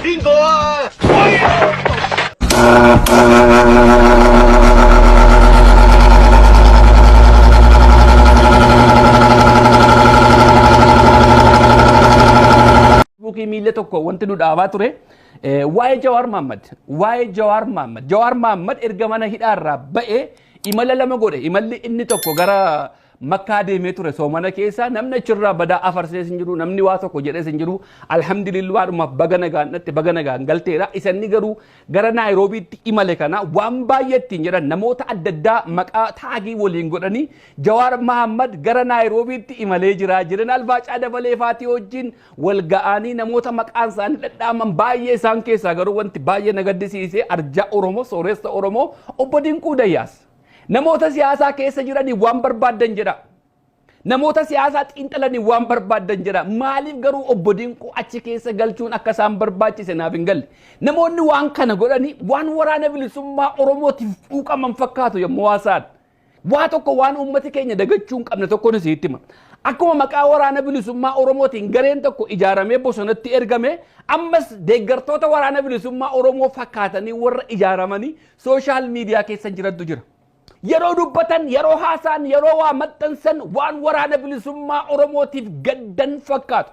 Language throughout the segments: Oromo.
邊個啊？ Feesbuukii miila tokko wanti nu dhaabaa ture waa'ee Jawaar Mahaammad waa'ee Jawaar Mahaammad Jawaar Mahaammad erga mana hidhaarraa ba'ee imala lama godhe. Imalli inni tokko gara Makkaa deemee ture. Soomana keessa namni achirraa badaa afarsees hin jiru, namni waa tokko jedhees hin jiru. Alhamdulillah, baga nagaan dhatte, baga nagaan galteedha. Isanni garuu gara Naayiroobiitti imale kana waan baay'ee ittiin jedhan. Namoota adda addaa maqaa taagii waliin godhanii Jawaar Mahaammad gara Naayiroobiitti imalee jira. Jeneraal Baacaa Dabalee faatii wajjin wal ga'anii namoota maqaan isaanii dhadhaaman baay'ee. Isaan keessaa garuu wanti baay'ee na gaddisiise arjaa Oromoo, sooressa Oromoo, obbo Dinquu Dayyaas. Namoota siyaasaa keessa jiranii waan barbaaddan jedha. Namoota siyaasaa xiinxalanii waan barbaaddan jedha. Maaliif garuu obbo Dinquu achi keessa galchuun akka isaan barbaachise naaf hin galle. Namoonni waan kana godhanii waan waraana bilisummaa Oromootiif quuqaman fakkaatu yommuu haasa'an. Waa tokko waan uummati keenya dagachuu hin qabne tokko ni sitti hima. Akkuma maqaa waraana bilisummaa Oromootiin gareen tokko ijaaramee bosonatti ergame, ammas deeggartoota waraana bilisummaa Oromoo fakkaatanii warra ijaaramanii social media keessa jirantu jira. Yeroo dubbatan, yeroo haasa'an, yeroo waa maxxansan waan waraana bilisummaa Oromootiif gaddan fakkaatu.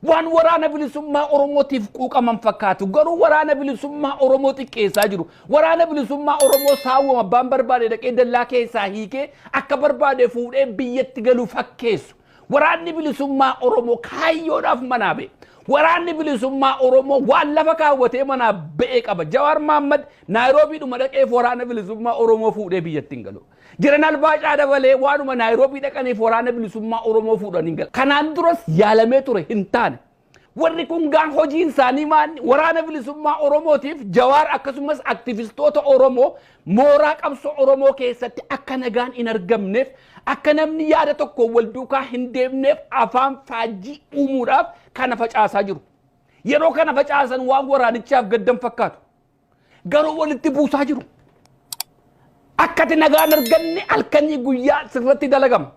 Waan waraana bilisummaa Oromootiif quuqaman fakkaatu. Garuu waraana bilisummaa Oromoo xiqqeessaa jiru. Waraana bilisummaa Oromoo saawwama abbaan barbaade dhaqee dallaa keessaa hiikee akka barbaade fuudhee biyyatti galu fakkeessu. Waraanni bilisummaa Oromoo kaayyoodhaaf manaa ba'e. Waraanni bilisummaa Oromoo waan lafa kaawwatee manaa ba'e qaba. Jawaar Mahaammad Naayiroobiidhuma dhaqeef waraana bilisummaa Oromoo fuudhee biyyatti hin galu. Jeneraal Baacaa Dabalee waanuma Naayiroobii dhaqaniif waraana bilisummaa Oromoo fuudhanii hin galu. Kanaan duras yaalamee ture, hin taane. Warri kun gaan hojiin isaanii maanni waraana bilisummaa Oromootiif Jawaar akkasumas aktivistoota Oromoo mooraa qabsoo Oromoo keessatti akka nagaan hin argamneef, akka namni yaada tokko wal duukaa hin deemneef afaan faajjii uumuudhaaf kana facaasaa jiru. Yeroo kana facaasan waan waraanichaaf gaddan fakkaatu. Garuu walitti buusaa jiru. Akka ati nagaan arganne halkanii guyyaa sirratti dalagama.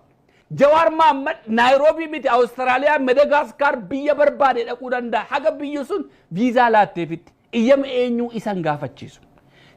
Jawaar Mahaammad Naayiroobii miti, Awustiraaliyaa, Madagaskar, biyya barbaade dhaquu danda'a. Haga biyyi sun viizaa laatteefitti. Iyyama eenyuu isan gaafachiisu.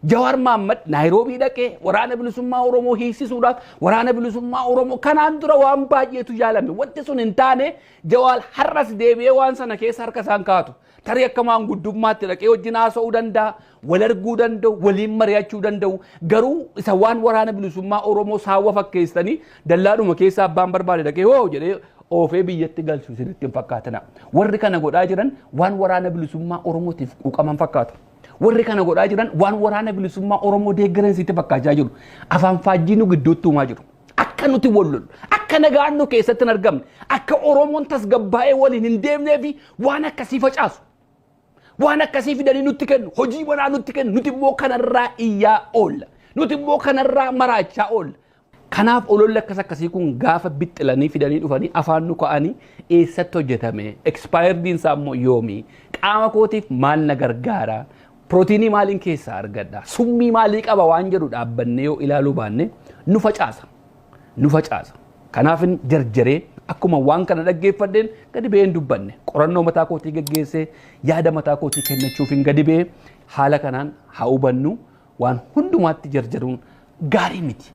Jawaar Mahaammad Naayiroobii dhaqee waraana bilisummaa Oromoo hiiksisuudhaaf, waraana bilisummaa Oromoo kanaan dura waan baay'eetu yaalame. Wanti sun hin taane. Jawaar har'as deebi'ee waan sana keessa harka isaan kaa'atu. Tarii akka maanguddummaatti dhaqee wajjin haasa'uu danda'a, wal arguu danda'u, waliin mari'achuu danda'u. Garuu isa waan waraana bilisummaa Oromoo saawwa fakkeessanii dallaadhuma keessa abbaan barbaade dhaqee hoo jedhee oofee biyyatti galchu isinitti hin fakkaatina. Warri kana godhaa jiran waan waraana bilisummaa Oromootiif quuqaman fakkaatu. Warri kana godhaa jiran waan waraana bilisummaa Oromoo deeggaran sitti fakkaachaa jiru. Afaan faajjii nu gidduutti uumaa jiru. Akka nuti wal lollu, akka nagaan nu keessatti hin argamne, akka Oromoon tasgabbaa'ee waliin hin deemnee fi waan akkasii facaasu. Waan akkasii fidanii nutti kennu, hojii manaa nutti kennu, nuti immoo kanarraa iyyaa oolla. Nuti immoo kanarraa maraachaa oolla. Kanaaf ololli akkas akkasii kun gaafa bixxilanii fidanii dhufanii afaan nu ka'anii eessatti hojjetame, expired isaa immoo yoomi, qaama kootiif maal na gargaara, pirootiinii maaliin keessaa argadha, summii maalii qaba waan jedhu dhaabbannee yoo ilaaluu baanne nu facaasa. Nu facaasa. Kanaaf jarjaree akkuma waan kana dhaggeeffadheen gadi ba'ee hin dubbanne. Qorannoo mataa kootii geggeessee yaada mataa kootii kennachuuf hin gadi ba'ee. Haala kanaan haa hubannu, waan hundumaatti jarjaruun gaarii miti.